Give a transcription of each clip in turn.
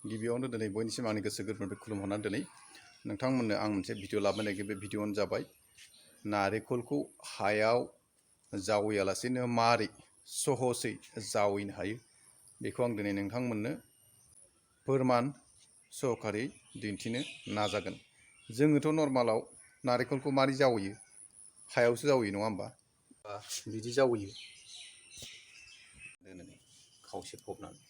गिबियावनो दिनै बयनिसिम आंनि गोसो गोरबोनिफ्राय खुलुमहरनानै दिनै नोंथांमोननो आं मोनसे भिडिअ लाबोनाय बे भिडिअआनो जाबाय नारेंखलखौ हायाव जावैयालासेनो मारै सहसै जावैनो हायो बेखौ आं दिनै नोंथांमोननो फोरमान सहकारै दिन्थिनो नाजागोन। जोङोथ' नर्मालाव नारेंखलखौ मारै जावैयो हायावसो जावैयो नङा होमबा? बिदि जावैयो दोननानै खावसे फबनानै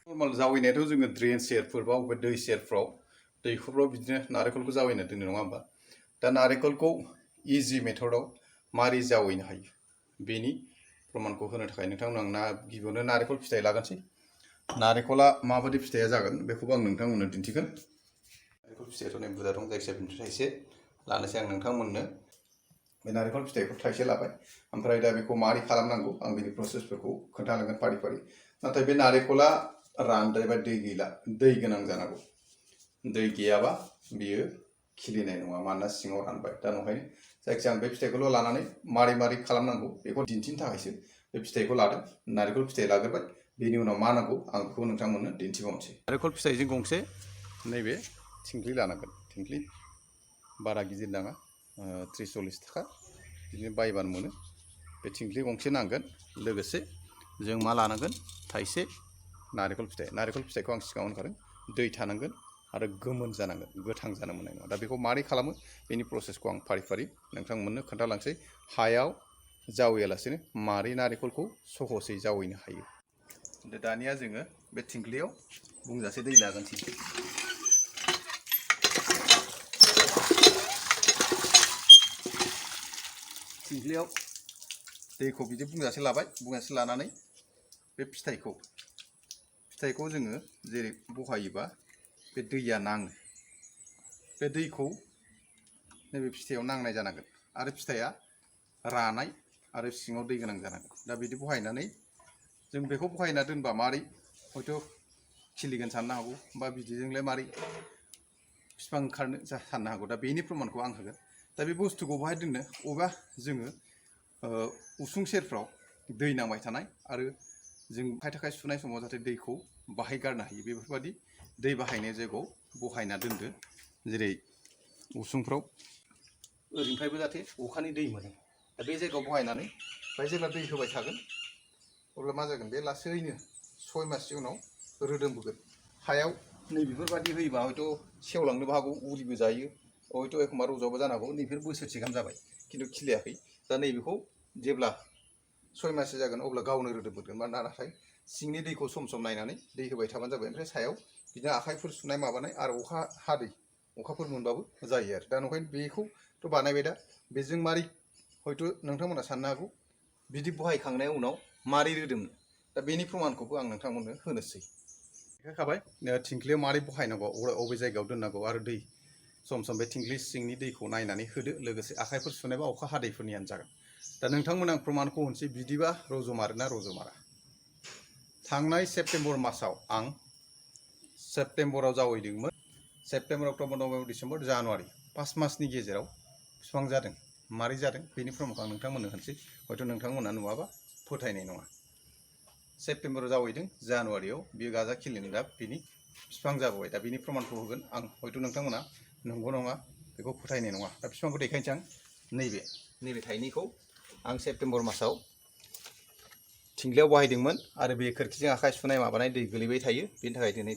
नर्माल जावैनायाथ' जोङो ड्रेन सेरफोरबाव बा दै सेरफ्राव दैखरफ्राव बिदिनो नारेंखलखौ जावैना दोनो नङा होमबा? दा नारेंखलखौ इजि मेथडआव मारै जावैनो हायो बेनि प्रमानखौ होनो थाखाय नोंथांमोन आं गिबियावनो नारेंखल फिथाइ लागोनसै। नारेंखला माबायदि फिथाइया जागोन बेखौबो आं नोंथांमोननो दिन्थिगोन। नारेंखल फिथाइयाथ' नै बुरजा दं, जायखिजाया बिनिफ्राय थाइसे लानोसै आं नोंथांमोननो। बे नारेंखल फिथाइखौ थाइसे लाबाय, ओमफ्राय दा बेखौ मारै खालामनांगौ आं बेनि प्रसेसफोरखौ खोन्थालांगोन फारि फारि। नाथाय बे नारेंखला रानद्रायबा दै गैला, दै गोनां जानांगौ। दै गैयाबा बियो खिलिनाय नङा, मानोना सिङाव रानबाय। दा नंखायनो जायखिजाया आं बे फिथाइखौल' लानानै मारै मारै खालामनांगौ बेखौ दिन्थिनो थाखायसो बे फिथाइखौ लादों। नारेंखल फिथाइ लाग्रोबाय, बेनि उनाव मा नांगौ आं बेखौ नोंथांमोननो दिन्थिबावनोसै। नारेंखल फिथाइजों गंसे नैबे थिंख्लि लानांगोन। थिंख्लि बारा गिदिर नाङा, 30-40 थाखा बिदिनो बायबानो मोनो। बे थिंख्लि गंसे नांगोन, लोगोसे जों मा लानांगोन थाइसे नारेंखल फिथाइखौ आं सिगाङाव होनखादों दै थानांगोन आरो गोमोन जानांगोन, गोथां जानो मोननाय नङा। दा बेखौ मारै खालामो बेनि प्रसेसखौ आं फारि फारि नोंथांमोननो खोन्थालांसै। हायाव जावैयालासेनो मारै नारेंखलखौ सहसै जावैनो हायो। दानिया जोङो बे थिंख्लियाव बुंजासे दै लागोनसै। थिंख्लियाव दैखौ बिदि बुंजासे लाबाय, बुंजासे लानानै बे फिथाइखौ जोङो जेरै बहायोबा बे दैया नाङो। बे दैखौ नैबे फिथाइयाव नांनाय जानांगोन आरो फिथाइया रानाय आरो सिङाव दै गोनां जानांगोन। दा बिदि बहायनानै जों बेखौ बहायना दोनबा मारै हयथ' खिलिगोन साननो हागौ, बा बिदिजोंलाय मारै बिफां ओंखारनो साननो हागौ। दा बेनि प्रमानखौ आं होगोन। दा बे बुस्थुखौ बहाय दोननो, अबा जोङो उसुं सेरफ्राव दै नांबाय थानाय आरो जों आखाइ सुनाय समाव जाहाथे दैखौ बाहाय गारनो हायो बेफोरबायदि दै बाहायनाय जायगायाव बहायना दोनदो। जेरै उसुंफ्राव ओरैनिफ्रायबो जाहाथे अखानि दै मोनो। दा बे जायगायाव बहायनानै ओमफ्राय जेब्ला दै होबाय थागोन अब्ला मा जागोन, बे लासैनो 6 मासनि उनाव रोदोमबोगोन। हायाव नै बेफोरबायदि होयोबा हयथ' सेवलांनोबो हागौ, उरिबो जायो, हयथ' एखमबा रज'आबो जानो हागौ। नैफोर बोसोरसे गाहाम जाबाय खिन्थु खिलियाखै। दा नैबेखौ जेब्ला 6 माससो जागोन अब्ला गावनो रोदोमबोगोन। नाथाय सिंनि दैखौ सम सम नायनानै दै होबाय थाबानो जाबाय। ओमफ्राय सायाव बिदिनो आखाइफोर सुनाय माबानाय आरो अखाफोर मोनबाबो जायो आरो। दा नंखायनो बेखौथ' बानायबाय। दा बेजों मारै हयथ' नोंथांमोना साननो हागौ बिदि बहायखांनायनि उनाव मारै रोदोमनो। दा बेनि प्रमानखौबो आं नोंथांमोननो होनोसै। देखायखाबाय थिंख्लियाव मारै बहायनांगौ, अबे जायगायाव दोननांगौ आरो दै सम सम बे थिंख्लि सिंनि दैखौ नायनानै होदो। लोगोसे आखाइफोर सुनायबा अखा हादैफोरनियानो जागोन। दा नोंथांमोन आं प्रमानखौ होनोसै, बिदिबा रज'मारोना रज'मारा। थांनाय सेप्तेम्बर मासाव आं सेप्तेम्बराव जावैदोंमोन। September, October, November, December, January 5 मासनि गेजेराव बिफां जादों। मारै जादों बेनि प्रमानखौ आं नोंथांमोननो होनोसै। हयथ' नोंथांमोना नुवाबा फोथायनाय नङा। सेप्तेम्बराव जावैदों, जानुवारियाव बियो गाजा खिलिदों। दा बिनि बिफां जाबोबाय। दा बिनि प्रमानखौ होगोन आं। हयथ' नोंथांमोना नंगौ नङा बेखौ फोथायनाय नङा। दा बिफांखौ देखायनोसै आं। नैबे थाइनैखौ आं सेप्तेम्बर मासाव थिंख्लियाव बाहायदोंमोन आरो बे खोरखिजों आखाइ सुनाय माबानाय दै गोलैबाय थायो, बेनि थाखाय दिनै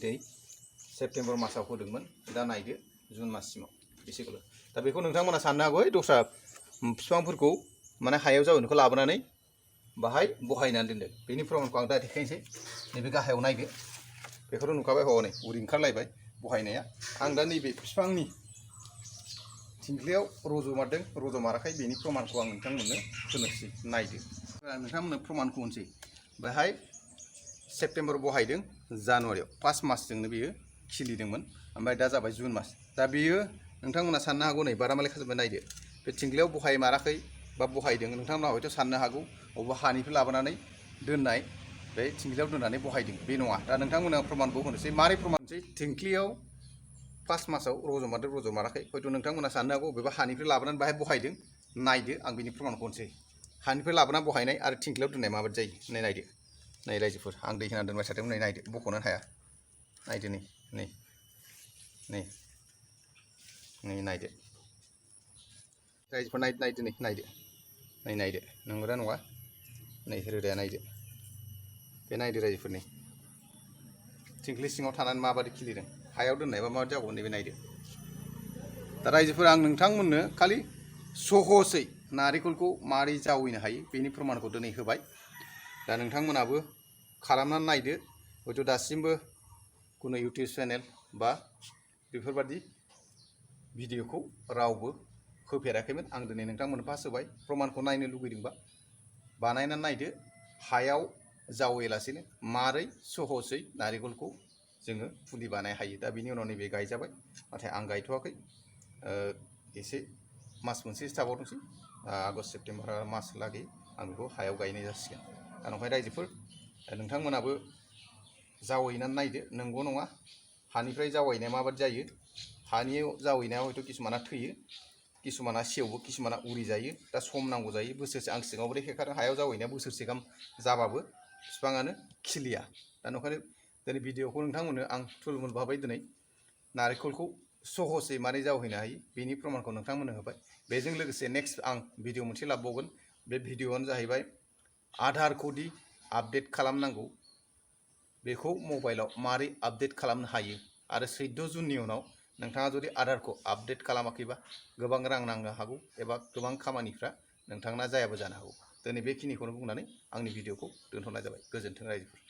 सेप्तेम्बर मासाव होदोंमोन। दा नायदो जुन माससिमाव बेसेखौल'। दा बेखौ नोंथांमोना साननो हागौ दस्रा बिफांफोरखौ माने हायाव जावैनायखौ लाबोनानै बाहाय बहायनानै दोनदों। बेनि प्रमानखौ आं दा देखायनोसै। नैबे गाहायाव नायदो, बेखौथ' नुखाबाय, हनै उरि ओंखारलायबाय बहायनाया। आं दा नैबे बिफांनि थिंख्लियाव रज'मारदों रज'माराखै बेनि प्रमानखौ आं नोंथांमोननो होनोसै। नायदो, आं नोंथांमोननो प्रमानखौ होनोसै। बेहाय सेप्तेम्बर बहायदों, जानुवारियाव 5 मासजोंनो बेयो खिलिदोंमोन। ओमफ्राय दा जाबाय जुन मास। दा बेयो नोंथांमोना साननो हागौ, नै बादामालि खाजोब्बाय। नायदो, बे थिंख्लियाव बहायमाराखै बा बहायदों। नोंथांमोना हयथ' साननो हागौ अबेबा हानिफ्राय लाबोनानै दोननाय बे थिंख्लियाव दोननानै बहायदों। बे नङा। दा नोंथांमोना प्रमानखौ होनोसै। मारै प्रमान होनोसै? थिंख्लियाव 5 मासाव रज'मारदों रज'माराखै हयथ' नोंथांमोना साननो हागौ बबेबा हानिफ्राय लाबोनानै बाहाय बहायदों। नायदो, आं बिनि प्रमानखौ होनोसै। हानिफ्राय लाबोनानै बहायनाय आरो थिंख्लियाव दोननाय माबायदि जायो नायदो। नै रायजोफोर आं दै होना दोनबाय थादोंमोन नै नायदो बख'नो हाया नायदो नै नै नै नै नायदो रायजोफोर नायदो नै नायदो नै नायदो नंगौना नङा नै रोदाया नायदो बे नायदो रायजोफोर नै थिंख्लि सिङाव थानानै माबादि खिलिदों हायाव दोननायबा माबादि जागौमोन नैबे नायदो दा रायजोफोर आं नोंथांमोननो खालि सहसै नारेंखलखौ मारै जावैनो हायो बेनि प्रमानखौ दिनै होबाय दा नोंथांमोनाबो खालामनानै नायदो हयथ' दासिमबो कुनु इउटुब चेनेल बा बेफोरबादि भिडिअखौ रावबो होफेराखैमोन आं दिनै नोंथांमोननो पास होबाय प्रमानखौ नायनो लुगैदोंबा बानायनानै नायदो हायाव जावैलासेनो मारै सहसै नारेंखलखौ जोङो फुलि बानाय हायो दा बिनि उनाव नैबे गायजाबाय नाथाय आं गायथ'वाखै एसे मास मोनसेसो थाबावदोंसै आगष्ट सेप्तेम्बर मास लागै आं बेखौ हायाव गायनाय जासिगोन दा नंखाय रायजोफोर नोंथांमोनाबो जावैनानै नायदो नंगौ नङा हानिफ्राय जावैनाया माबादि जायो हानि जावैनाया हयथ' किसुमाना थैयो किसुमाना सेवो किसुमाना उरि जायो दा सम नांगौ जायो बोसोरसे आं सिगाङावबो देखायखादों हायाव जावैनाया बोसोरसे गाहाम जाबाबो बिफाङानो खिलिया दा नंखायनो दिनै भिडिअखौ नोंथांमोननो आं थुलमुल भाबै दिनै नारेंखलखौ सहसै मारै जावहैनो हायो बेनि प्रमानखौ नोंथांमोननो होबाय बेजों लोगोसे नेक्स्ट आं भिडिअ मोनसे लाबोबावगोन बे भिडिअआनो जाहैबाय आधारखौ दि आपडेट खालामनांगौ बेखौ मबाइलाव मारै आपडेट खालामनो हायो आरो 14 जुननि उनाव नोंथाङा जुदि आधारखौ आपडेट खालामाखैबा गोबां रां नांनो हागौ एबा गोबां खामानिफ्रा नोंथांना जायाबो जानो हागौ दिनै बेखिनिखौनो बुंनानै आंनि भिडिअखौ दोनथ'नाय जाबाय गोजोन्थों रायजोफोर।